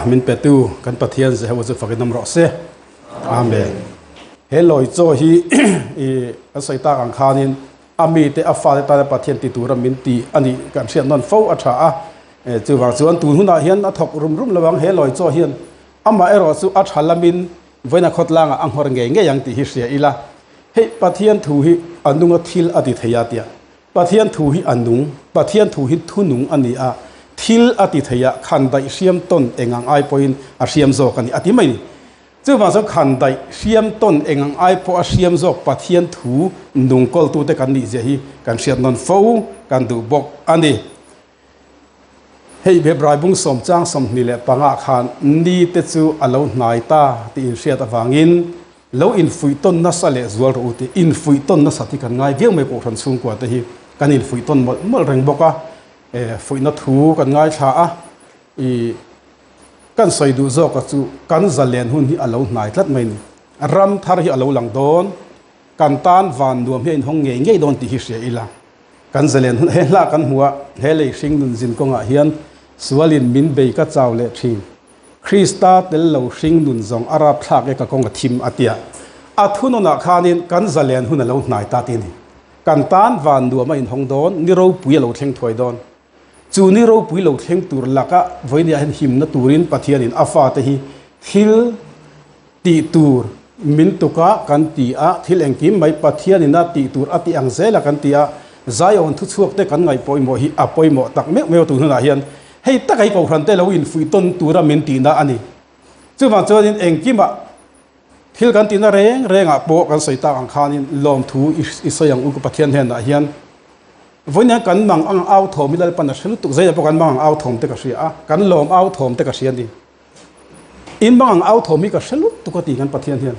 min petu kan Pathian Jehovah chu fakin awm rawh se. Amen. He lawi chaw hi i kan sawi tak ang khanin a mite a fate tana Pathian ti tura min ti a nih kan hriat nawn fo a tha a. Chuvang chuan tun hunah hian a thawk rum rum lo ang he lawi chaw hian amah erawh chu a tha lamin vawiina khawtlangah a nghawr ngei ngei ang tih hi hria ila. Hei Pathian thu hi a nunga thil a ti thei a tia. Pathian thu hi a nung, Pathian thu hi thunung a ni a, thil a ti thei a, khan daih hriam tawn eng ang ai pawhin a hriam zawk a ni, a ti mai ni. Chuvang chuan khan daih hriam tawn eng ang ai pawh a hriam zawk Pathian thu nung kawltute kan nih zia hi kan hriat nawn fo kan duh bawk a ni. Hei Bebrai bung sawmchang 25 khan ni te chu a lo hnai ta tih inhriat avangin lo infuih tawn nasa leh zual rawh u tih infuih tawn nasa hi kan ngai viau mai Kohhran chhungkua te hi kan infuih tawn mawlh mawlh reng bawk a, fuihna thu kan ngaithla a, ih kan sawi duh zawka chu kan zalen hun hi a lo hnai tlat mai ni. Ram thar hi a lo lang dawn, kan tan van nuam hi a inhawng ngei ngei dawn tih hi hria ila. Kan zalen hun he hla kan hmu a, he lei hring nun zin kawngah hian sualin min bei ka chau leh thin. Krista tel lo hring nun zawng a rap thlak e ka kawng a thim a tia. A thunawnah khanin kan zalen hun a lo hnai ta ti a ni. Kan tan van nuam a inhawng dawn, ni ropui a lo thleng thuai dawn. Chu ni ropui lo thleng tur laka vawinia hian himna turin Pathianin a fate hi thil tih tur min tuk a kan ti a, thil engkim mai Pathianin a tih tur a tih ang zel a kan ti a, Zion thuchhuak te kan ngaih pawimawh hi a pawimawh tak meuh meuh tun hunah hian hei tak hi Kohhran te lo infuih tawn tura min tihna a ni. Chuvang chuanin engkimah thil kan tihna reng rengah pawh kan sawi tak ang khanin lawmthu i sawi ang u ka Pathian hnenah hian vawiin kan mang ang au thawm hi Lalpan a hre lutuk zai ah pawh kan mang ang au thawm te ka hria a, kan lawm au thawm te ka hria a ni. In mang ang au thawm hi ka hre lutuk a ti kan Pathian hian.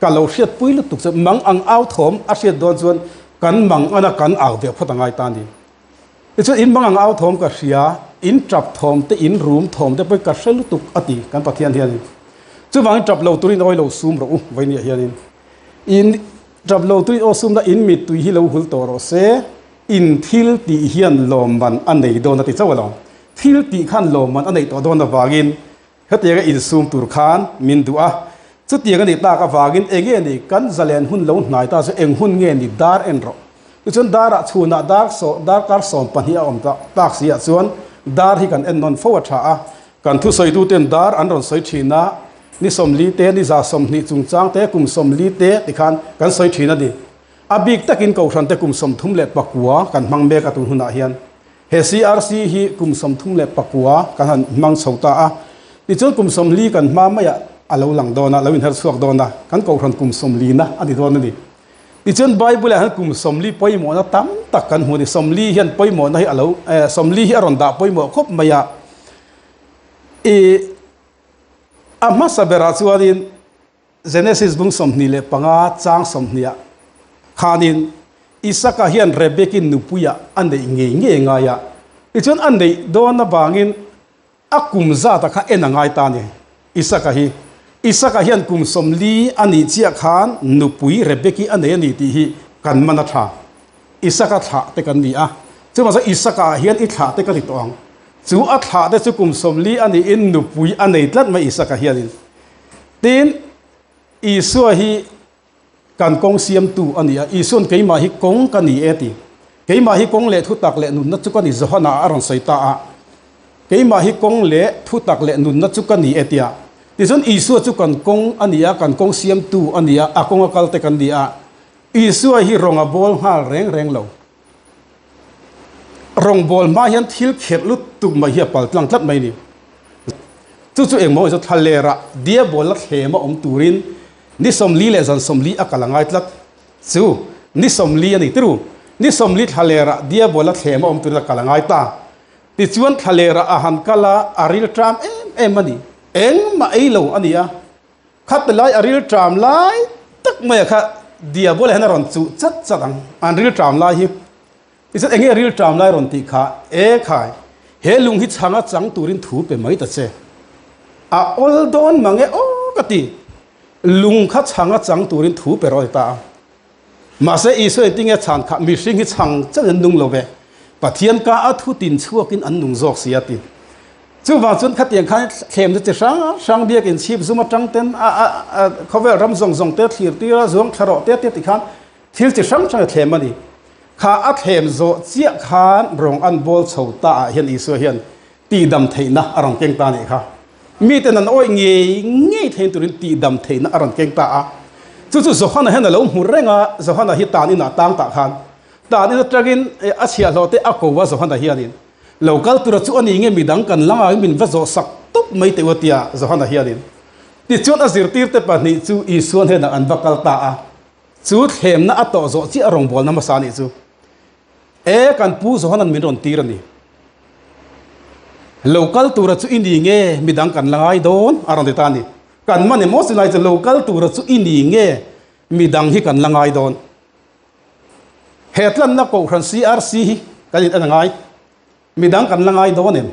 Ka lo hriatpui lutuk chu mang ang au thawm a hriat dawn chuan kan mang ana kan au ve phawt a ngai ta a ni. Tichuan in mang ang au thawm ka hria, in tap thawm te, in rum thawm te pawh ka hre lutuk a ti kan Pathian hianin. Chuvangin tap lo turin awi lo sum rawh u vawinia hianin. In tap lo turin aw sum la in mittui hi lo hul tawh rawh se, in thil tih hian lawmman a nei dawn a ti chauh alawm. Thil tih khan lawmman a neih tawh dawn avangin hetianga insum tur khan min duh a. Chutiang a nih tak avangin eng nge ni kan zalen hun lo hnai ta chu eng hun nge ni dar en rawh. Tichuan darah chhunah dar saw darkar 12 a awm ta tak si ah chuan dar hi kan en nawn fo a tha a. Kan thusawituten dar an rawn sawi thin a, ni 40 te, ni 120 chungchang te, kum 40 te tikhan kan sawi thin a ni. A bik takin Kohhran te kum 39 kan hmang mek a tun hunah hian. He CRC hi kum 39 kan han hmang chho ta a, tichuan kum 40 kan hma maiah a lo lang dawn a, lo inher chhuak dawn a, kan Kohhran kum 40 na a ni dawn a ni. Tichuan Bible ah hian kum 40 pawimawhna tam tak kan hmu a ni. 40 hian pawimawhna hi a lo, 40 hi a rawn dah pawimawh khawp mai a. I a hmasa berah chuanin Genesis bung 25 chang 20 ah khanin Isaka hian Rebekin nupuiah a neih ngei ngei ngai a, tichuan a neih dawn avangin a kum zata kha en a ngai ta a ni. Isaka hi Isaka hian kum 40 a nih chiah khan nupui Rebeki a nei a ni tih hi kan man a tha. Isaka thlah te kan ni a, chuvang chuan Isaka ah hian i thlah te ka ti tawh ang. Chu a thlah te chu kum 40 a niin nupui a nei tlat mai Isaka hianin. Tin, Isua hi kan kawng siamtu a ni a, Isua'n keimah hi kawng ka ni e ti. Keimah hi kawng leh thutak leh nunna chu ka ni Johana a rawn sawi ta a. Keimah hi kawng leh thutak leh nunna chu ka ni e tia. Tichuan Isua chu kan kawng a ni a, kan kawng siamtu a ni a, a kawnga kalte kan ni a. Isua hi rawng a bawl nghal reng reng lo. Rawngbawl hma hian thil kherh lutuk mai hi a pal tlang tlat mai a ni. Chu chu engmaw chu thla lerah diabol la thlem a awm turin ni 40 leh zan 40 a kal a ngai tlat. Chu ni 40 a ni tiru. Ni 40 thla lerah diabol la thlem a awm turin a kal a ngai ta. Tichuan thla lerah a han kal a, a ril ṭam em em a ni. Engmah ei lo a ni a. Khat lai a ril ṭam lai tak mai a kha diabol hian a rawn chuh chat chat ang, an ril ṭam lai hi. Tichuan enge ril ṭam lai rawn tih kha, E khai, he lung hi chhanga chang turin thu pe mai ta che. A awl dawn mang e aw ka ti. Lung kha chhanga chang turin thu pe rawh a ti ta a. Mahse Isua engtinge chhan kha mihring hi chhang chauhin an nung lo ve. Pathian ka a thu tin chhuakin an nung zawk si a ti. Chuvang chuan khatiang khan thlemna chi hrang hrang biakin chhip zum atang ten a a khawvel ram zawng zawng te thlir tir a zuang thla rawh te te ti khan thil chi hrang hrang a thlem a ni. Kha a thlem zawh chiah khan rawng an bawl chho ta ah hian Isua hian tihdam theihna a rawn keng ta a nih kha. Miten an awih ngei ngei thein turin tihdam theihna a rawn keng ta a. Chu chu Johana hian a lo hmu reng a, Johana hi tan inah tang tah khan tan in atangin a chhiahhlawh te a ko a Johana hianin Lo kal tura chu a ni nge midang kan la ngaiin min va zawh sak tawp mai teh u a tia Johana hianin. Tichuan a zirtirte pahnih chu Isua hnenah an va kal ta a, chu thlemna a tawh zawh chiah a rawngbawlna hmasa a nih chu. E, kan pu Johana'n min rawn tir a ni. Lo kal tura chu i ni nge midang kan la ngai dawn a rawn ti ta a ni. Kan man emaw silai chu lo kal tura chu i ni nge midang hi kan la ngai dawn. He tlanna Kohhran CRC hi kan in en a ngai. Midang kan la ngai dawn em?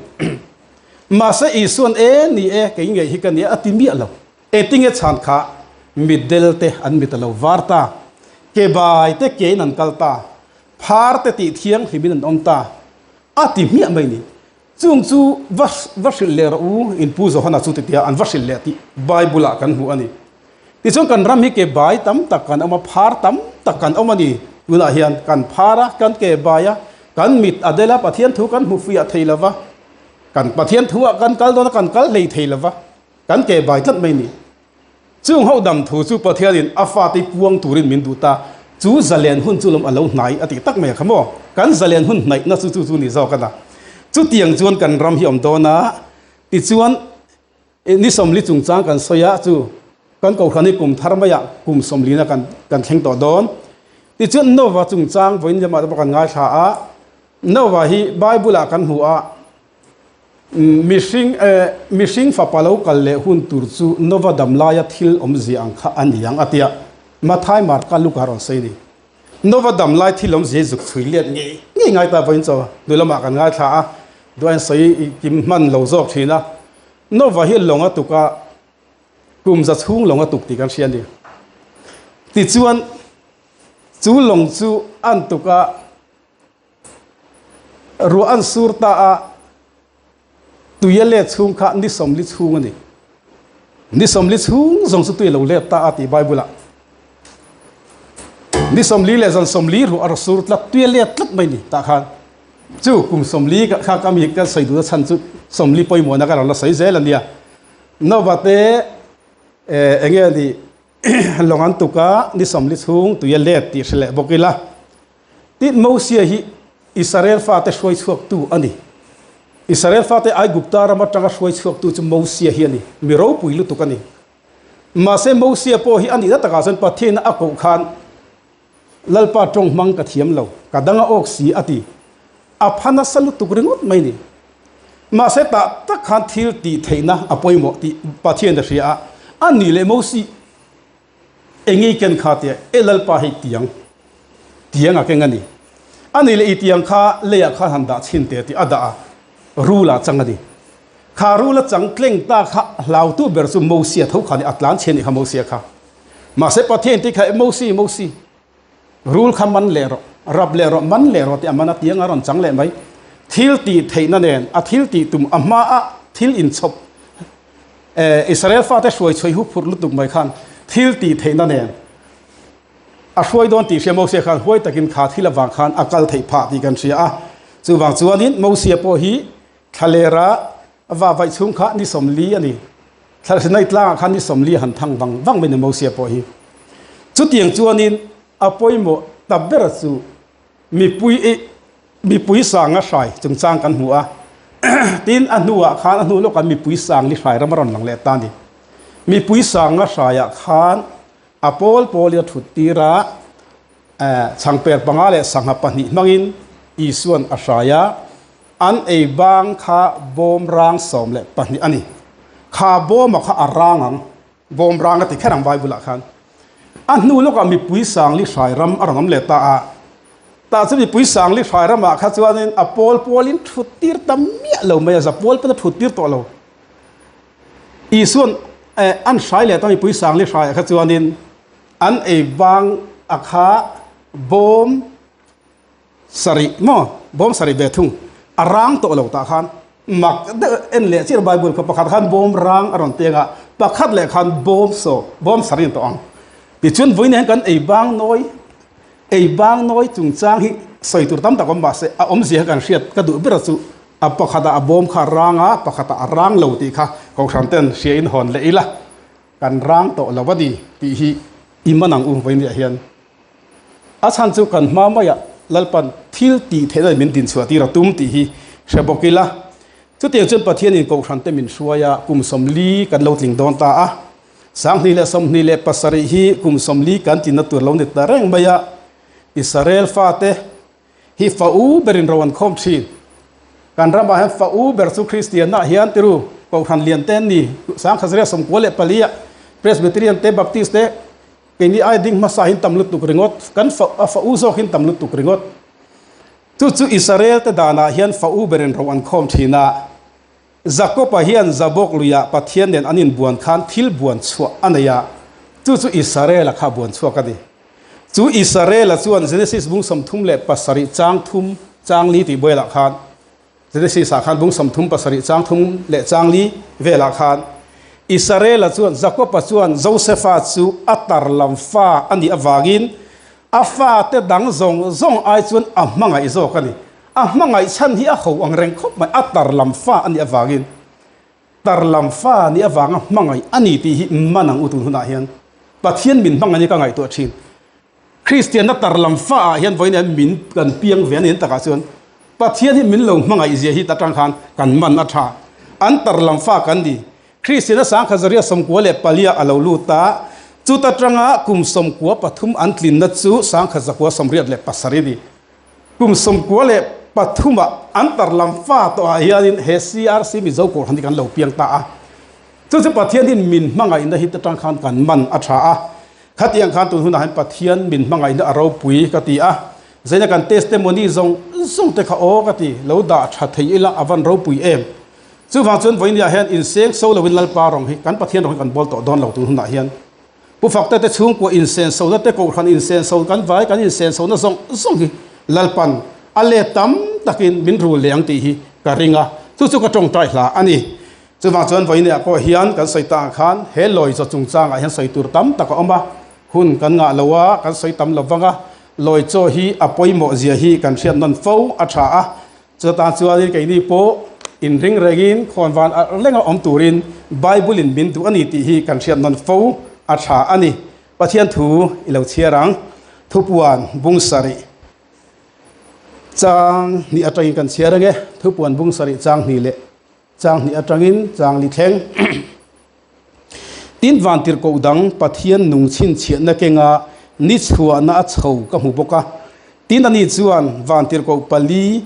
Mahse Isuan e ni e kei ngei hi ka nia a ti miah lo. Engtinge chhan kha mitdel te an mit a lo var ta, ke bai te kein an kal ta, phar te tih thianghlimin an awm ta a ti hmiah mai ni. Chung chu va va hrilh leh rawh u, in Pu Johana chu ti tia an va hrilh leh tih Bible ah kan hmu a ni. Tichuan kan ram hi ke bai tam tak kan awm a, phar tam tak kan awm a ni. Tunah hian kan phar a, kan ke bai a, kan mit a del a, Pathian thu kan hmu fuiah thei lo va, kan Pathian thu ah kan kal dawn a, kan kal hlei thei lo va, kan ke bai tlat mai a ni. Chung ho dam thu chu Pathianin a fate puang turin min duh ta, chu zalen hun chu lawm a lo hnai a tih tak mai a kha maw? Kan zalen hun hnaihna chu chu chu ni zawk a na. Chutiang chuan kan ram hi awm dawn a, tichuan ni sawmli chungchang kan sawi a, chu kan kohhran hi kum thar maiah kum sawmlina kan kan thleng tawh dawn. Tichuan Nova chungchang vawiin lamah te pawh kan ngaithla a, Nova hi Bible-ah kan hmu a, Mihring mihring fapa lo kal leh hun tur chu Nova dam laia thil awmzia ang kha a ni ang a tia Mathai Marka Luka rawn sawi a ni. Nova dam lai thil awmzia hi zuk chhui let ngei ngei ngai ta vawiin chaw hnu lamah kan ngaithla a, duain sawi kim hman lo zawk thin a. Nova hi lawng a tuk a, kum za chhung lawng a tuk tih kan hria a ni. Tichuan chu lawng chu an tuk a. Ruah an sur ta a, tui a let chhung kha ni sawmli chhung a ni. Ni sawmli chhung zawng chu tui a lo let ta a tih Bible-ah. Ni sawmli leh zan sawmli ruah a raw sur tlat, tui a let tlat mai ni tah khan. Chu kum sawmli kha ka mi ka sawi duhna chhan chu sawmli pawimawhna ka rawn la sawi zel a nia. Nova te eng nge ni lawng an tuk a, ni sawmli chhung tui a let tih hre leh bawk ila. Tin, Mosia hi Israel fate hruai chhuaktu a ni. Israel fate Aigupta ram atanga hruai chhuaktu chu Mosia hi a ni. Mi ropui lutuk a ni. Mahse, Mosia pawh hi a nihna takah chuan Pathian a koh khan, Lalpa tawng hmang ka thiam lo, ka dang a awk si a ti. A pha nasa lutuk ringawt mai ni. Mahse, tah tak khan thil tih theihna a pawimawh tih Pathian a hria a, a nih leh Mosi Engei ken kha tia e Lalpa hei tiang tiang a keng a ni. A ni leh i tiang kha leiah khan han dah chhin teh tih a dah a, rul ah chang a ni. Kha rul a chang tleng ta kha hlautu ber chu Mosia tho kha a ni, a tlan chhe a nih kha Mosia kha. Mahse Pathian tih kha e Mosi, Mosi, rul kha man leh rawh, rap leh rawh, man leh rawh tih a man a, tiang a rawn chang leh mai. Thil tih theihna nen a thil tih tum a hma a thil inchhawp Israel fate hruai chhuai hu phurh lutuk mai khan thil tih theihna nen a hruai dawn tih hria Mosia khan huai takin kha thil avang khan a kal theih phah tih kan hria a. Chuvang chuanin Mosia pawh hi thlalera va vaih chhung kha ni sawmli a ni. Thla Sinai tlangah khan ni sawmli a han thang vang vang mai ni Mosia pawh hi. Chutiang chuanin a pawimawh ta ber chu Mipui i mipui sanga hrai chungchang kan hmu a, tin a hnuah khan a hnu lawkah mipui sang li hrai ram a rawn lang leh ta a ni. Mipui sanga hraiah khan a pawl pawl i a thut tir a, chhangper panga leh sangha pahnih hmangin Isua'n a hrai a, an ei bang kha bawm rang 12 a ni. Kha bawma kha a rang ang, bawm rang a ti kher ang Bible-ah khan. A hnu lawkah mipui sangli hrai ram a rawn awm leh ta a. Tah chu mipui sangli hrai ramah kha chuanin a pawl pawlin thut tir ta miah lo mai a, za pawl pawn a thut tir tawh lo. Isua'n an hrai leh ta mipui sangli hraiah kha chuanin an ei bang a kha bawm sarih maw, bawm sarih ve thung a rang tawh lo tah khan. Mak deuh en leh chiah Bible kha pakhat khan bawm rang a rawn teng a, pakhat leh khan bawm saw, bawm sarin tawh ang. Tichuan vawiin hian kan ei bang nawi, ei bang nawi chungchang hi sawi tur tam tak awm mahse a awmzia kha kan hriat ka duh ber chu a pakhatah a bawm kha a rang a, pakhatah a rang lo tih kha Kohhran ten hria in hawn leh ila kan rang tawh lo a ni tih hi i man ang u vawiin ah hian. A chhan chu kan hma maiah Lalpan thil tih theihna min dinchhuah tir a tum tih hi hre bawk ila. Chutiang chuan Pathianin Kohhran te min hruai a, kum 40 kan lo tling dawn ta a. 2027 hi kum 40 kan tinna tur lo ni ta reng mai a. Israel fate hi fa u berin ro an khawm thin. Kan ramah hian fa u ber chu Kristianah hian tiru Kohhran lian te an ni. 1994 ah Presbyterian te Baptist te Keini ai ding hmasa hin tam lutuk ringawt, kan fa a fa u zawk hin tam lutuk ringawt. Chu chu Israel te danah hian fa u berin ro an khawm thin a. Jakob-a hian Jabok luiah Pathian nen an inbuan khan thil buan chhuah a nei a, chu chu Israel-a kha buan chhuak a ni. Chu Israel-a chuan Genesis bung 37 chang thum chang li tih buailah khan Genesis-ah khan bung 37 chang thum leh chang li velah khan Israela chuan Jakob-a chuan Josefa chu a tar lam fa a nih avangin a fate dang zawng zawng ai chuan a hmangaih zawk a ni. A hmangaih chhan hi a ho ang reng khawp mai, a tar lam fa a nih avangin. Tar lam fa nih avanga hmangaih a ni tih hi man ang u tun hunah hian Pathian min hmangaih hi ka ngaihtuah thin. Kristianna tar lam fa ah hian vawiin hian min kan piang ve a ni takah chuan Pathian hi min lo hmangaih zia hi ta tang khan kan man a tha. An tar lam fa kan ni. Kristianna 1994 a lo lut a, chuta tanga kum 93 an tlinna chu 1987 ni. Kum 93 ah an tar lam fa tawh ah hianin he CRC Mizo Kohhran hi kan lo piang ta a. Chu chu Pathian hian min hmangaihna hi ta tang khan kan man a tha a. Khatiang khan tun hunah hian Pathian min hmangaihna a ropui ka ti a, zaina kan testimony zawng zawng te kha aw ka ti, lo dah tha thei ila a van ropui em. Chuvang chuan vawinia hian inseng so loin Lalpa rawng hi kan Pathian rawng hi kan bawl tawh dawn lo tun hunah hian. Pu Fakte te chhungkua insen sona te Kohhran insen so kan vai kan insen sona zawng zawng hi Lalpan a let tam takin min rul leh ang tih hi ka ring a, chu chu ka tawngtai hla a ni. Chuvang chuan vawiinah pawh hian kan sawi ta ang khan he lawi chaw chungchangah hian sawi tur tam tak a awm a, hun kan ngah lo a, kan sawi tam lo vang a, lawi chaw hi a pawimawh zia hi kan hriat nawn fo a tha a, chutah chuanin keini pawh inring rengin khawnvan a lenga awm turin Bible-in min duh a ni tih hi kan hriat nawn fo a tha a ni. Pathian thu i lo chhiar ang, Thupuan bung sarih. Chang hnih atangin kan chhiar ang e, Thupuan bung sarih chang hnih leh Chang hnih atangin chang li thleng. Tin vantirhkoh dang Pathian nung chhinchhiahna kenga ni chhuahna a chho ka hmu bawk a. Tin ani chuan vantirhkoh pali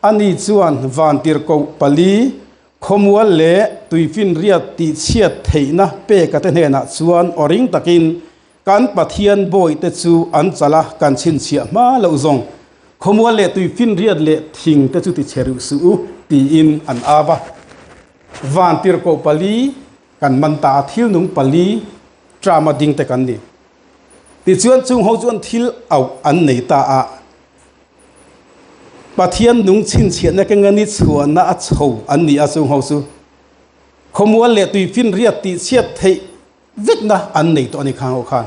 ani chuan vantirhkoh pali khawmual leh tuifinriat tihchhiat theihna peka te hnenah chuan aw ring takin Kan Pathian bawihte chu an chal a, kan chhinchhiah hma loh zawng. Khawmual leh tuifinriat leh thing te chu tichhe rih suh u, tiin an au a. Van tirhkoh pali kan man ta a, thil nung pali ṭama ding te kan ni. Tichuan chung ho chuan thil auh an nei ta a. Pathian nung chhinchhiahna kenga ni chhuahna a chho an ni a, chung ho chu khawmual leh tuifinriat tihchhiat theih Vekna an nei tawh a ni khang ho khan.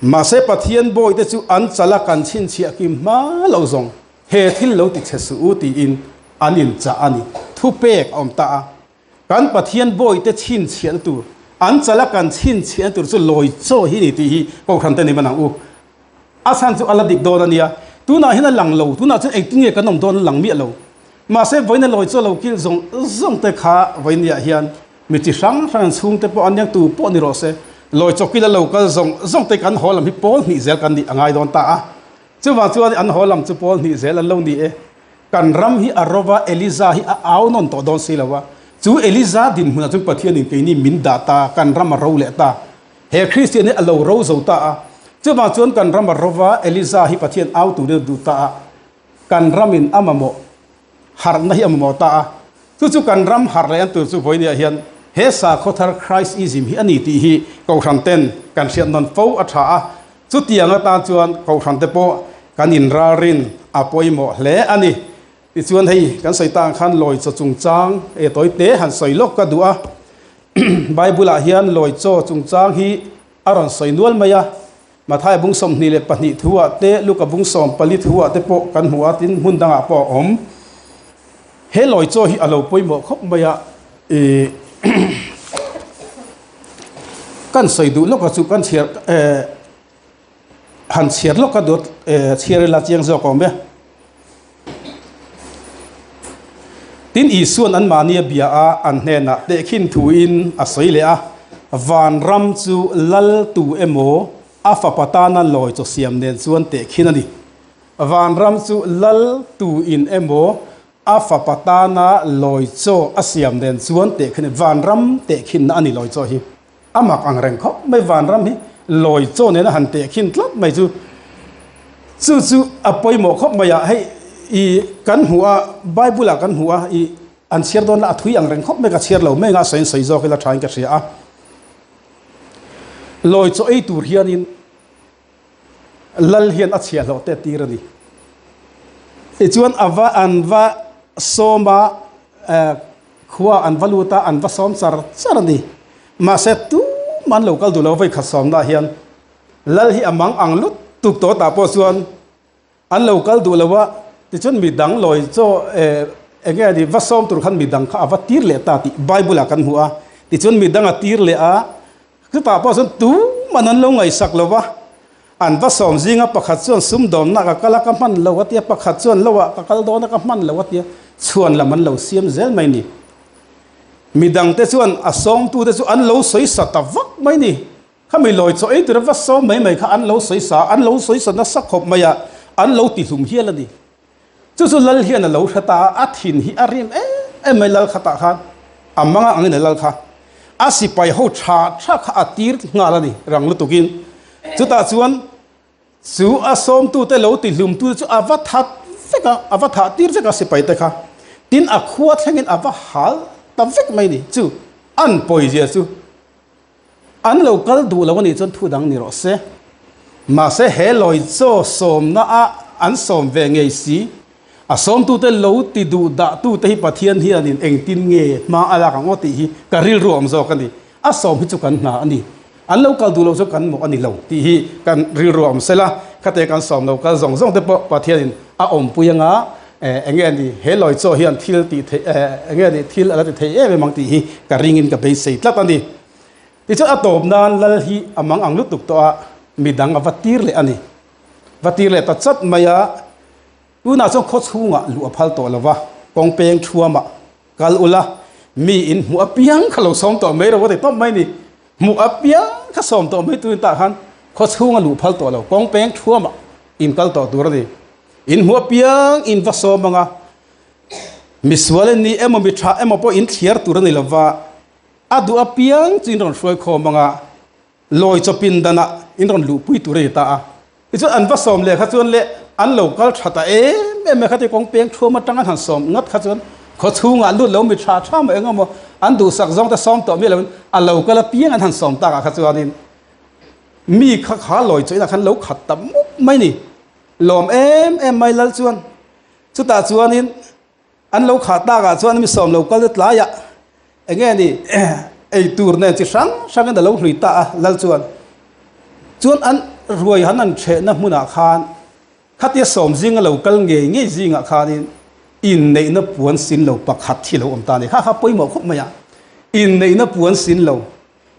Mahse Pathian bawihte chu an chal a kan chhinchhiah kim hma lo zawng he thil lo ti che suh u tiin an inchah a ni. Thupek a awm ta a. Kan Pathian bawihte chhinchhiahna tur, an chal a kan chhinchhiahna tur chu lawi chaw hi ni tih hi Kohhran te ni man ang u. A chhan chu a la dik dawn a nia. Tunah hian a lang lo, tunah chuan engtin nge kan awm dawn a lang miah lo. Mahse vawiina lawi chaw lo kil zawng zawng te kha vawiiniah hian Mi chi hrang hrang an chhungte pawh an niang tu pawh ni rawh se, lawi chawkil a lo kal zawng zawng te kan haw lam hi pawl hnih zel kan nih a ngai dawn ta a. Chuvang chuan an haw lam chu pawl hnih zel an lo ni e. Kan ram hi a rova Eliza hi a au nawn tawh dawn si lo a. Chu Eliza dinhmunah chuan Pathianin keini min dah ta, kan ram a ro leh ta. He Kristian hi a lo ro zo ta a. Chuvang chuan kan ram a rova Eliza hi Pathian au turin a duh ta a. Kan ramin a mamawh harhna hi a mamawh ta a, chu chu kan ram harh leh an tur chu vawinia hian he sakhaw thar Christism hi a ni tih hi Kohhran ten kan hriat nawn fo a tha a, chutiang atan chuan Kohhran te pawh kan inralrin a pawimawh hle a ni. Tichuan hei kan sawi ta ang khan lawi chaw chungchang e tawi te han sawi lawk ka duh a. Bible ah hian lawi chaw chungchang hi a rawn sawi nual mai a. Matthai bung 22 thu ah te, Luka bung 14 thu ah te pawh kan hmu a, tin hmun dangah pawh a awm. He lawi chaw hi a lo pawimawh khawp mai a, i kan sawi duh lawka chu kan chhiar han chhiar lawka duh chhiar ila chiang zawk awm e. Tin Isuan anmahni a bia a, an hnenah tehkhin thuin a sawi leh a, Vanram chu lal tu emaw a fapa tana lawi chaw siam nen chuan tehkhin a ni. Vanram chu lal tu in emaw a fapa tana lawi chaw a siam nen chuan tehkhin a ni. Vanram tehkhinna a ni lawi chaw hi. A mak ang reng khawp mai vanram hi lawi chaw nena han tehkhin tlat mai chu chu chu a pawimawh khawp mai a hei i kan hmuh a bible ah kan hmuh a i an chhiar dawn la a thui ang reng khawp mai ka chhiar lo mai anga a sawiin sawi zawk ila thain ka hria a lawi chaw ei tur hianin Lal hian a chhiahhlawh te tir a ni. Tichuan a va an va sawm a, khua an va lut a, an va sawm char char a ni. Mahse tumah an lo kal duh lo vawikhat sawmna hian Lal hi a mang ang lut tuk tawh tah pawh chuan an lo kal duh lo a, tichuan midang lawi chaw eng nge ni va sawm tur khan midang kha a va tir leh ta tih Bible ah kan hmu a. Tichuan midang a tir leh a, Chutah pawh chuan tuman an lo ngaihsak lo va, an va sawm zinga pakhat chuan sumdawmna ka kal a ka hman lo a tia, pakhat chuan lo ah ka kal dawn a ka hman lo a tia, chhuan lam an lo siam zel mai ni. Midangte chuan a sawmtute chu an lo sawi sa ta vak mai ni. Khami lawi chaw ei tura va sawm mai mai kha an lo sawi sa, an lo sawi sa nasa khawp mai a, an lo tihlum hial a ni. Chu chu lal hian a lo hre ta a, a thin hi a rim em em mai lal khatah khan a mang a angin a lal kha. A sipai ho tha tha kha a tir nghal a ni rang lutukin. Chutah chuan chu a sawmtute lo tihlumtute chu a va that vek a, a va thah tir vek a sipai te kha. Tin a khua thlengin a va hal ta vek mai ni. Chu an pawizia chu An lo kal duh lo a nih chuan thu dang ni rawh se. Mahse he lawi chaw sawmna a an sawm ve ngei si. A sawmtute lo ti duh dahtute hi Pathian hianin engtin nge hma a lak ang aw tih hi ka rilru awm zawk a ni. A sawm hi chu kan hna a ni. An lo kal duh lo chu kan mawh a ni lo tih hi kan rilru awm sela. Khate kan sawm lo kal zawng zawng te pawh Pathianin a awmpui anga eng nge ni he lawi chaw hian thil tih theih eng nge ni thil a la ti thei em em ang tih hi ka ringin ka beisei tlat a ni. Tichuan a tawp nan lal hi a mang ang lutuk tawh a, midang a va tir leh a ni. Va tir leh ta chat mai a, tunah chuan khaw chhungah luh a phal tawh lo va, kawng peng thuamah kal ula, mi in hmuh apiang kha lo sawm tawh mai ro a ti tawp mai ni. Hmuh apiang kha sawm tawh mai tuin tah khan khaw chhunga luh phal tawh lo, kawng peng thuamah in kal tawh tur a ni. In hmuh apiang in va sawm ang a, misual in ni emaw mi tha emaw pawh in thliar tur a ni lo va, A duh apiang chu in rawn hruai khawm ang a, lawi chaw pindanah in rawn luhpui tur a ni ta a. Tichuan an va sawm leh kha chuan leh an lo kal tha ta em em mai kha ti kawng peng thuam atang an han sawm ngat kha chuan khaw chhungah lut lo mi tha tha mai eng emaw an duhsak zawng te sawm tawh miah loin a lo kal apiang an han sawm takah kha chuanin mi kha kha lawi chaw inah khan lo khat ta mup mai ni. Lawm em em mai lal chuan chutah chuanin An lo khah takah chuan mi sawm lo kal te tlaiah eng nge ni ei tur nen chi hrang hrangin a lo hlui ta a lal chuan. Chuan an ruai han an thehna hmunah khan khatia sawm zinga lo kal ngei ngei zingah khanin inneihna puan sin lo pakhat hi lo awm ta a ni. Kha kha pawimawh khawp mai a, inneihna puan sin lo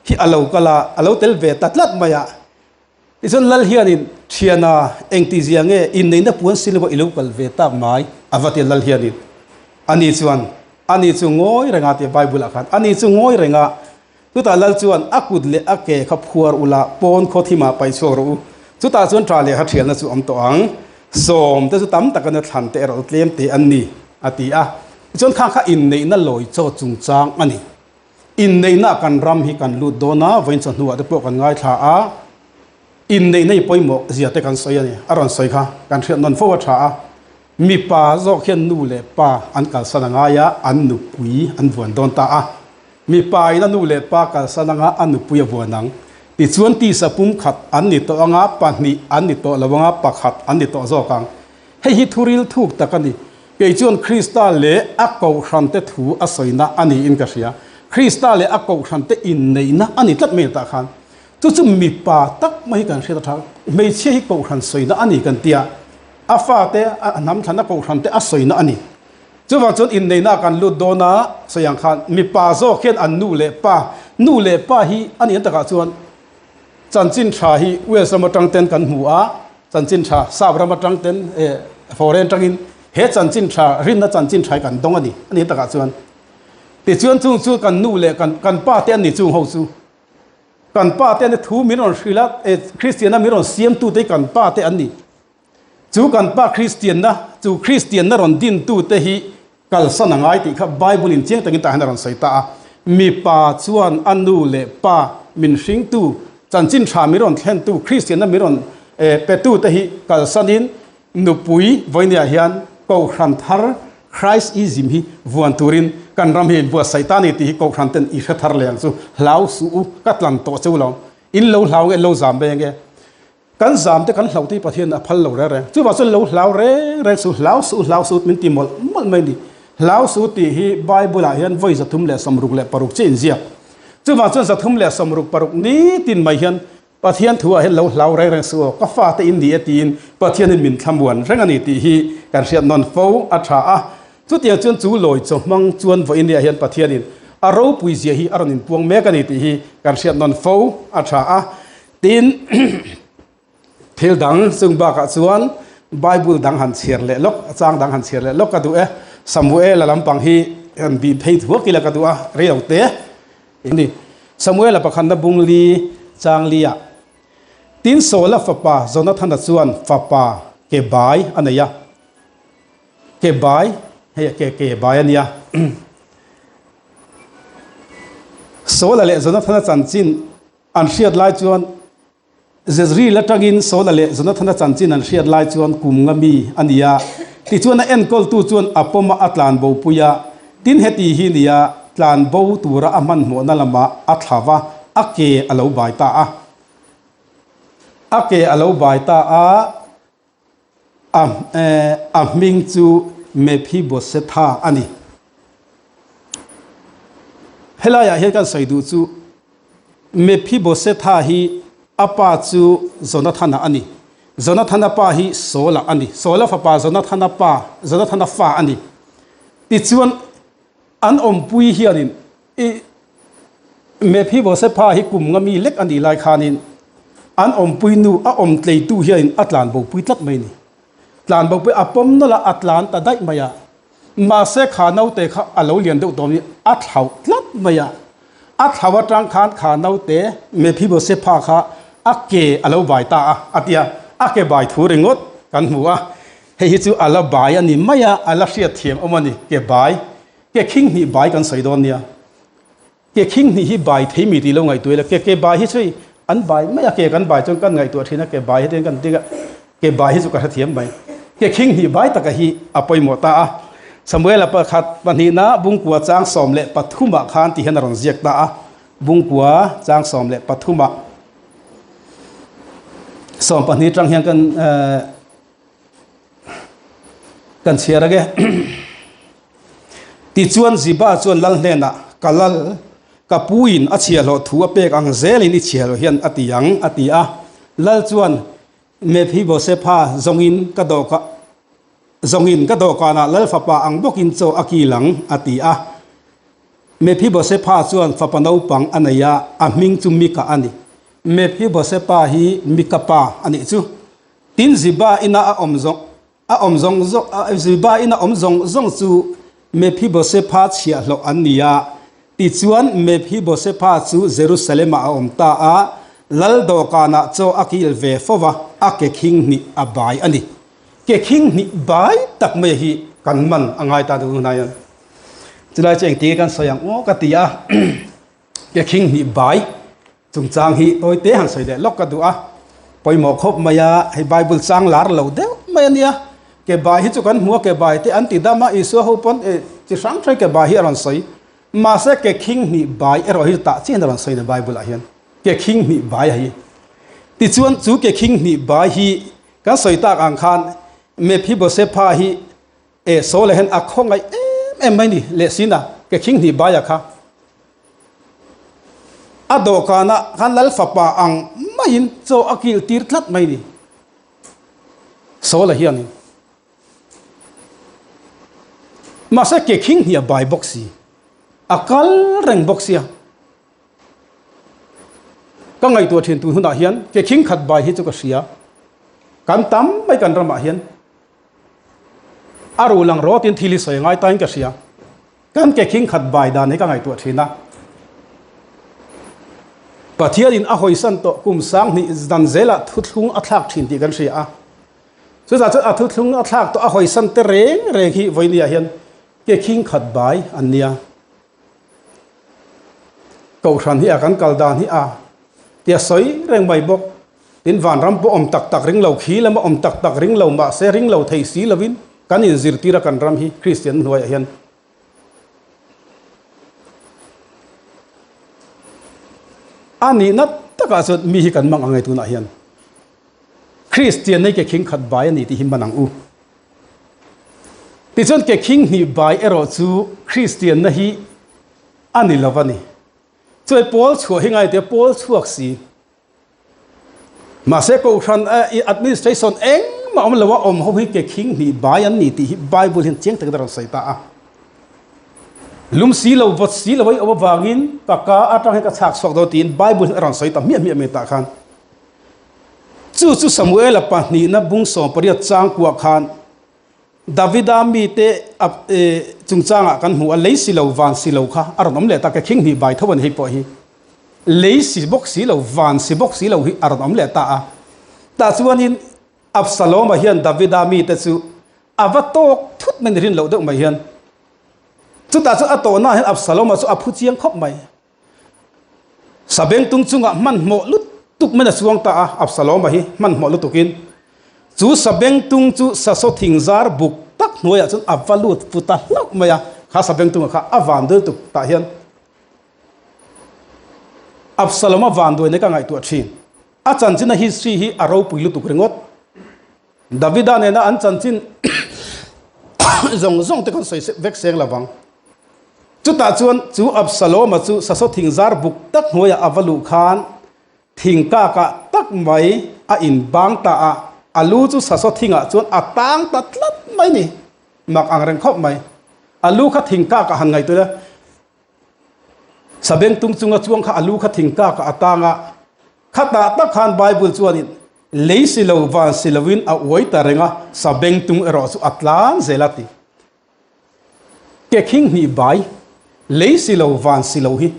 hi a lo kal a, a lo tel ve ta tlat mai a. Tichuan Lal hianin, Thiana, engtizia nge inneihna puan si lova i lo kal ve tak mai? A va ti a Lal hianin. Ani chuan, Ani chu ngawi renga tia Bible-ah khan, Ani chu ngawi renga. Chutah Lal chuan, A kut leh a ke kha phuar ula, pawn khaw thimah paih chhuak rawh u. Chutah chuan ṭah leh kha ṭhialna chu awm tawh ang. Sawm te chu tam taka na thlan te erawh tlem te an ni, a ti a. Tichuan khang kha inneihna lawi chaw chungchang a ni. Inneihna kan ram hi kan lut dawn a, vawiin chawhnuah te pawh kan ngaithla a, inneihna hi pawimawh zia te kan sawi a ni, a rawn sawi kha kan hriat nawn fo a tha a, mipa zawk hian nu leh pa an kalsan a ngai a, an nupui an vuan dawn ta a, mipa in a nu leh pa kalsan anga a nupui a vuan ang, tichuan tisa pumkhat an ni tawh anga, pahnih an ni tawh lo anga, pakhat an ni tawh zawk ang, hei hi thuril thuk tak a ni. Kei chuan Krista leh a kohhrante thu a sawina a niin ka hria. Krista leh a kohhrante inneihna a ni tlat mai tah khan. Chu chu mipa tak mai hi kan hriat a tha. Hmeichhia hi kohhran sawina a ni kan tia. A fate, a hnam thlana kohhrante a sawina a ni. Chuvang chuan inneihna ah kan lut dawn a, sawi ang khan mipa zawk hian an nu leh pa, nu leh pa hi a nih takah chuan chanchin tha hi Wales ram atang ten kan hmu a, chanchin tha Sap ram atang ten eh foreign atangin he chanchin tha rinna chanchin tha hi kan dawng a ni a nih takah chuan. Tichuan chung chu kan nu leh kan kan pa te an ni chung ho chu. Kan pa te an ni thu min rawn hrilh a, eh Kristiana min rawn siamtu te hi kan pa te an ni. Chu kan pa Kristianna, chu Kristianna rawn dintute hi kalsan a ngai tih kha Bible-in chiang takin tah hian a rawn sawi ta a. Mipa chuan a nu leh pa min hringtu, chanchin tha min rawn thlentu, Kristianna min rawn petute hi kalsanin nupui vawinia hian Kohhran thar Christism hi vuan turin kan ram hi a inbuatsaih ta a ni tih hi Kohhran ten i hre thar leh ang chu. Hlau suh u, ka tlan tawh cheu lo. In lo hlau nge, in lo zam ve nge? Kan zam te kan hlauh te hi Pathian a phal lo reng reng. Chuvang chuan lo hlau reng reng suh, hlau suh, hlau suh min ti mawlh mawlh mai a ni. Hlau suh tih hi Bible ah hian vawi 360 chiah inziak. Chuvang chuan 366 nitin mai hian Pathian thu ah hian lo hlau reng reng suh aw, ka fate in ni e tiin Pathianin min thlamuan reng a ni tih hi kan hriat nawn fo a tha a. Chutiang chuan chu lawi chaw hmang chuan vawiin ah hian Pathianin a ropui zia hi a rawn inpuang mek a ni tih hi kan hriat nawn fo a tha a. Tin, thil dang chung bakah chuan Bible dang han chhiar leh lawk, a chang dang han chhiar leh lawk ka duh e. Samuela lampang hi han bih phei thuak ila ka duh a, rei lo te. Ni, Samuela pakhatna bung li chang li ah. Tin, Saula fapa Jonathana chuan fapa ke bai a nei a. Ke bai, hei ke ke bai a nia. Saula leh Jonathana chanchin An hriat lai chuan Jezreel atangin Saula leh Jonathana chanchin an hriat lai chuan kum nga mi a ni a. Tichuan a enkawltu chuan a pawm a, a tlan bo pui a. Tin heti hi nia tlan bo tura a hmanhmawhna lamah a thla va, a ke a lo bai ta a. A ke a lo bai ta a, a a hming chu Mephibosetha a ni. Helaiah hian kan sawi duh chu Mephibosetha hi a pa chu Jonathana a ni. Jonathana pa hi Saula a ni. Saula fapa Jonathana pa, Jonathana fa a ni. Tichuan an awmpui hianin I Mephibosetha hi kum nga mi lek a nih lai khanin an awmpui nu a awm tleitu hianin a tlan bopui tlat mai a ni. Tlan bopui a pawm nawlh a, a tlan ta daih mai a. Mahse kha naute kha a lo lian deuh tawh mai, a thlauh tlat mai a. A thlauh atang khan kha naute Mephibosetha kha a ke a lo bai ta a, a ti a. A ke bai thu ringawt kan hmu a. Hei hi chu a la bai a ni mai a, a la hriatthiam awm a ni, ke bai. Ke khing hnih bai kan sawi dawn nia. Ke khing hnih hi bai thei mi tih lo ngaihtuah ila, ke ke bai hi chu an bai mai a, ke kan bai chuan kan ngaihtuah thin a, ke bai hi kan ti a, ke bai hi chu ka hrethiam mai. Ke khing hnih bai taka hi a pawimawh ta a. Samuela pakhat pahnihna bungkua chang 13 ah khan ti hian a rawn ziak ta a, bungkua chang 13 ah 12 tang hian kan Kan chhiar age. Tichuan Ziba chuan lal hnenah, Ka lal, ka puin a chhiahhlawh thu a pek ang zelin i chhiahhlawh hian a ti ang, a ti a. Lal chuan, Mephibosetha zawngin ka dawhka zawngin ka dawhkanah lal fapa ang bawkin chaw a kil ang, a ti a. Mephibosetha chuan fapa naupang a nei a, a hming chu Mika a ni. Mephibosetha hi Mika pa a nih chu. Tin Ziba ina a awm zawng a awm zawng zawng Ziba ina awm zawng zawng chu Mephibosetha chhiahhlawh an ni a. Tichuan Mephibosetha chu Jerusalem-ah a awm ta a, lal dawhkanah chaw a kil ve fo va, a ke khing hnih a bai a ni. Ke khing hnih bai tak mai hi kan man a ngai ta deuh hnai a. Chulai chu engtin nge kan sawi ang aw ka ti a. Ke khing hnih bai chungchang hi tawite han sawi leh lawk ka duh a, pawimawh khawp mai a, hei Bible chang lar lo deuh mai a nia. Ke bai hi chu kan hmu a, ke bai te an ti dam a, Isua ho pawn e chi hrang hrang ke bai hi a rawn sawi. Mahse ke khing hnih bai erawh hi tah chian a rawn sawi na Bible ah hian. Ke khing hnih bai a hi. Tichuan chu ke khing hnih bai hi kan sawi tak ang khan Mephibosetha hi. E Saul hian a khawngaih em em mai ni leh sina ke khing hnih baia kha a dawhkanah khan lal fapa ang maiin chaw a kil tir tlat mai ni Saul hianin mahse ke khing hnih a bai bawk si a kal reng bawk sia Ka ngaihtuah thin tun hunah hian ke khing khat bai hi chu ka hria. Kan tam mai kan ramah hian a ruh lang rawtin thil hi sawi ngai tain ka hria. Kan ke khing khat bai dan hi ka ngaihtuah thin a. Pathianin a hawisan tawh kum sang hnih dan zelah thuthlung a thlak thin tih kan hria a. Chutah chuan a thuthlung a thlak tawh a hawisan te reng reng hi vawinia hian ke khing khat bai an nia. Kohhran hi a kan kal dan hi a tia sawi reng mai bawk. Tin vanram pawh awm tak tak ring lo, khi lama awm tak tak ring lo mahse ring lo thei si lovin kan inzirtir a kan ram hi Kristian hnuaiah hian. A nihna takah chuan mi hi kan mang ang e tunah hian. Kristian nei ke khing khat bai a ni tih hi man ang u. Tichuan ke khing hnih bai erawh chu Kristianna hi a ni lo a ni. Chuai pawl chhuah hi ngai te pawl chhuak si. Mahse Kohhran administration engmah awm lo a awm ho hi ke khing hnih bai an ni tih hi Bible hian chiang takin a rawn sawi ta a. Lum si lo vawt si lo a i awm avangin ka ka atang hian ka chhak chhuak dawn tiin Bible hian a rawn sawi ta hmiah hmiah mai tah khan. Chu chu Samuela pahnihna bung 18 chang kuah khan Davida mite chungchangah kan hmu a, lei si lo, van si lo kha a rawn awm leh ta, ke khing hnih bai tho a ni hei pawh hi. Lei si bawk si lo, van si bawk si lo hi a rawn awm leh ta a. Tah chuanin Absaloma hian Davida mite chu a va tawk thut mai ni rin loh deuh mai hian. Chutah chuan a tawhnaah hian Absaloma chu a phu chiang khawp mai. Sabengtung chungah hmanhmawh lutuk mai a chuang ta a, Absaloma hi hmanhmawh lutukin chu sabengtung chu sasaw thingzar buk tak hnuaiah chuan a va lut fu ta hlauh mai a, kha sabengtunga kha a van dul tuk tah hian Absaloma van duai nei ka ngaihtuah thin. A chanchin a history hi a ropui lutuk ringawt. Davida nena an chanchin zawng zawng te kan sawi vek seng lovang. Chutah chuan chu Absaloma chu sasaw thingzar buk tak hnuaiah a va luh khan thingkakah tak mai a inbang ta a, a lu chu sasaw thingah chuan a tang ta tlat mai ni. Mak ang reng khawp mai. A lu kha thingkakah han ngaihtuah ila, Sabengtung chunga chuang kha a lu kha thingkakah a tang a, Khatah tak khan Bible chuanin lei si lo van si loin a uai ta reng a, sabengtung erawh chu a tlan zel a ti. Ke khing hnih bai, lei si lo van si lo hi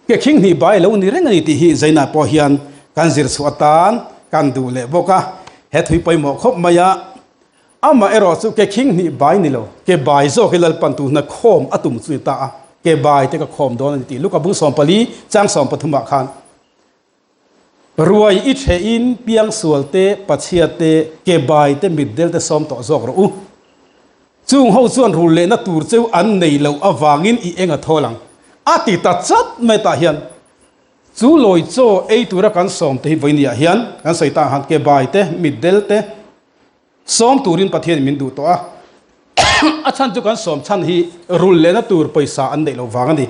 ke khing hnih bai lo ni reng a ni tih hi Zaina pawh hian kan zir chhuah atan kan duh leh bawk a, he thui pawimawh khawp mai a. Amah erawh chu ke khing hnih bai ni lo, ke bai zawk hi Lalpan tu hna khawm a tum chu ni ta a, ke bai te ka khawm dawn a ni tih Luka bung 14 chang 13 ah khan ruai i ṭheh in piangsual te, pachhia te, ke bai te, mitdel te sawm tawh zawk rawh u. Chung ho chuan rul lehna tur cheu an nei loh avangin i eng a thawl ang a ti ta chat mai tah hian Chu lawi chaw ei tura kan sawm te hi vawinia hian kan sawi ta han ke bai te, mitdel te sawm turin Pathianin min duh tawh a. A chhan chu kan sawm chhan hi rul lehna tur pawisa an neih loh vang a ni.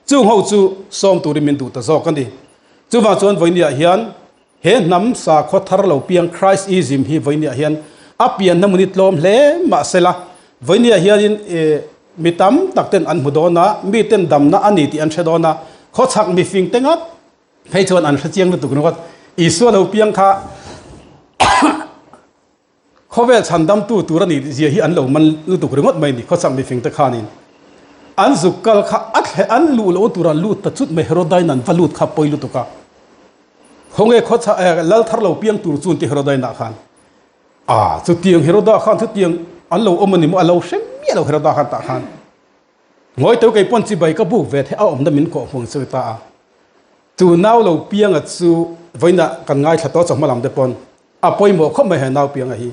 Chung ho chu sawm turin min duh ta zawk a ni. Chuvang chuan vawinia hian he hnam sakhaw thar lo piang Christism hi vawinia hian a pianna hmun hi tlawm hle mahsela vawinia hianin Mi tam tak ten an hmu dawn a, mi ten damna a ni tih an hre dawn a, khawchhak mifing te ngat phei chuan an hre chiang lutuk ringawt. Isua lo piang kha khawvel chhandamtu tur a nih zia hi an lo man lutuk ringawt mai ni, khawchhak mifing te khanin an zuk kal kha a thle an luh loh tur an lut ta chut mai, Herodain an va lut kha pawi lutuk a, khawnge khawchhak lal thar lo piang tur chu an ti Herodainah khan. A, chutiang Heroda khan chutiang an lo awm a ni maw? A lo hre miah lo Heroda khan tah khan. Ngawi teu kei pawn chibai ka buk ve theih a awmna min kawh hmuang chu ta a. Chu nau lo pianga chu vawiinah kan ngaithla tawh chawhma lam te pawn a pawimawh khawp mai he nau pianga hi.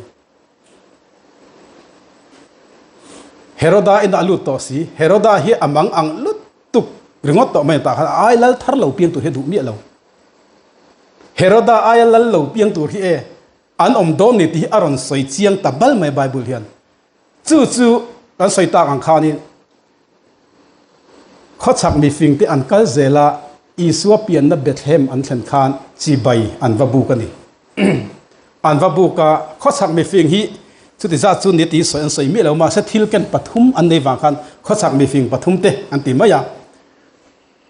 Heroda inah a lut tawh si. Heroda hi a mang ang lutuk ringawt tawh mai tah khan a ai lal thar lo piang tur hi a duh miah lo. Heroda aia lal lo piang tur hi e An awm dawn ni tih hi a rawn sawi chiang ta bal mai Bible hian. Chu chu kan sawi tak ang khanin khawchhak mifingte an kal zel a, Isua pianna Bethlehem an thlen khan chibai an va buk a ni. An va buk a, khawchhak mifing hi chuti zat chu ni tih sawi an sawi miah lo, mahse thil ken pathum an nei vang khan khawchhak mifing pathum te an ti mai a.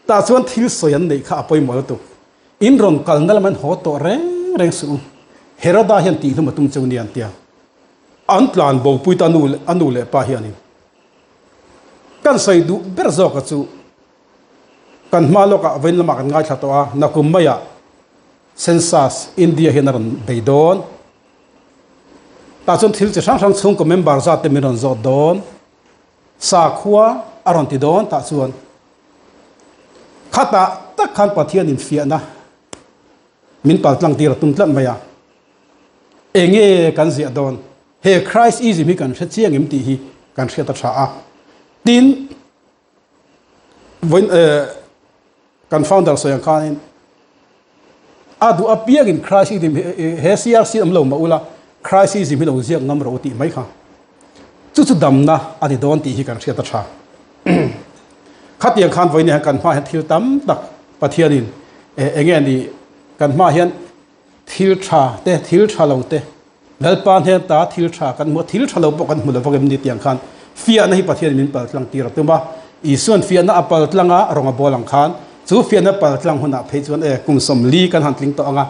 Tah chuan thil sawi an neih kha a pawimawh lutuk. In rawn kalna lam an haw tawh reng reng suh u. Heroda hian tihhlum a tum cheu nia an tia. An tlan bopui ta nu a nu leh pa hianin. Kan sawi duh ber zawka chu kan hma lawkah vawiin lamah kan ngaithla tawh a, nakum maiah Census India hian a rawn bei dawn. Tah chuan thil chi hrang hrang chhungkaw member zat te min rawn zawt dawn. Sakhua a rawn ti dawn tah chuan khatah tak khan Pathian infiahna min paltlang tir a tum tlat mai a. Enge kan ziah dawn? He Christism hi kan hre chiang em tih hi kan hriat a tha a. Tin, vawiin kan founder sawi ang khanin a duh apiangin Christism he CRC awm lo mah ula Christism hi lo ziak ngam rawh u tih mai kha. Chu chu damna a ni dawn tih hi kan hriat a tha. Khatiang khan vawiin hian kan hmaah hian thil tam tak Pathianin enge ni kan hmaah hian Thil tha te, thil tha lo te, Lalpa hnen ta thil tha kan hmu a, thil tha lo pawh kan hmu lo vak em ni tiang khan fiahna hi Pathianin min pal tlang tir a tum a. Isuan fiahna a pal tlang a, rawng a bawl ang khan chu fiahna pal tlang hunah phei chuan e kum 40 kan han tling tawh ang a.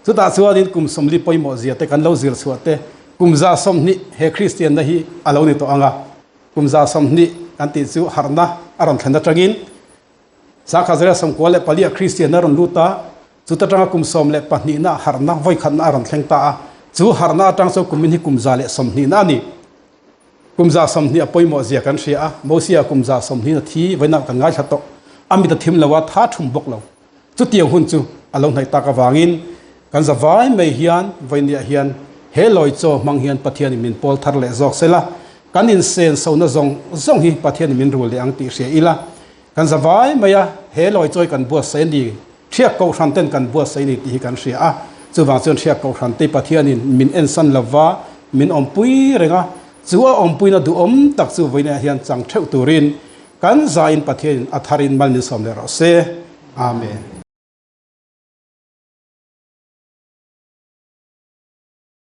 Chutah chuanin kum 40 pawimawh zia te kan lo zir chhuah te, kum 120 he Kristianna hi a lo ni tawh ang a. Kum 120 kan tih chu harhna a rawn thlen atangin Sakha 94 ah Kristianna a rawn lut a, Chuta tanga kum 12 na harhna vawikhatna a rawn thleng ta a, chu harhna atang chuan kumin hi kum 120 na a ni. Kum 120 a pawimawh zia kan hria a, Mosia kum 120 na thi vawinak kan ngaithla tawh, a mit a thim lo a, tha thum bawk lo. Chutiang hun chu a lo hnaih tak avangin kan za vai mai hian vawinia hian he lawi chaw hmang hian Pathianin min pawl thar leh zawk sela, kan insen sona zawng zawng hi Pathianin min rul leh ang tih hria ila, Kan za vai mai a, he lawi chawi kan buatsaih a ni, Hriak Kohhran ten kan buatsaih a ni tih hi kan hria a. Chuvang chuan Hriak Kohhran te Pathianin min ensan lova min awmpui reng a, chu a awmpuina duhawm tak chu vawiinah hian chang theuh turin kan zain Pathianin a tharin mal min sawm leh rawh se. Amen.